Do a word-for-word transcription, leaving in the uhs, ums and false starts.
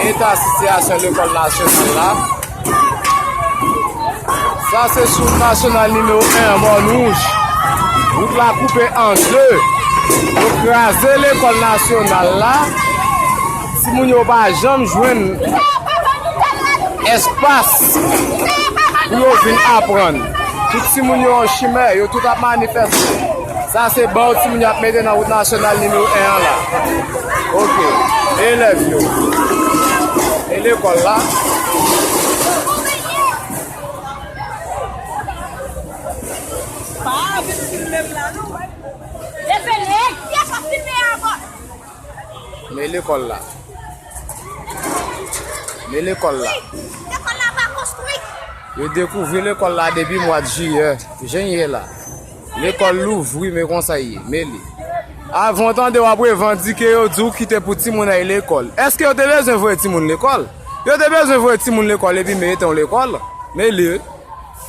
Eta sitiyasyon lekòl nasyonal la. Sa se sou nasyonal nimewo en an, Mòn Wouj. Wout la koupe an de. Yo kraze lekòl nasyonal la. Timoun yo pa janm jwenn espas pou yo vin aprann. Tout timoun yo an chimè, yo tout ap manifeste. Sa se ban timoun y ap mete nan wout nasyonal nimewo en an la. Ok. Elèv yo. E lekòl la. Men lekòl la. Men lekòl la. Yo dekouvri lekòl la depi mwa jiyè. Jan l ye la. Lekòl louvri, men konsa l ye. Men li. Avan w tande w ap revandike, yo di w kite pou timoun al lekòl. Èske yo te bezwen voye timoun lekòl? Yo te bezwen voye timoun lekòl epi mete w lekòl? Men li.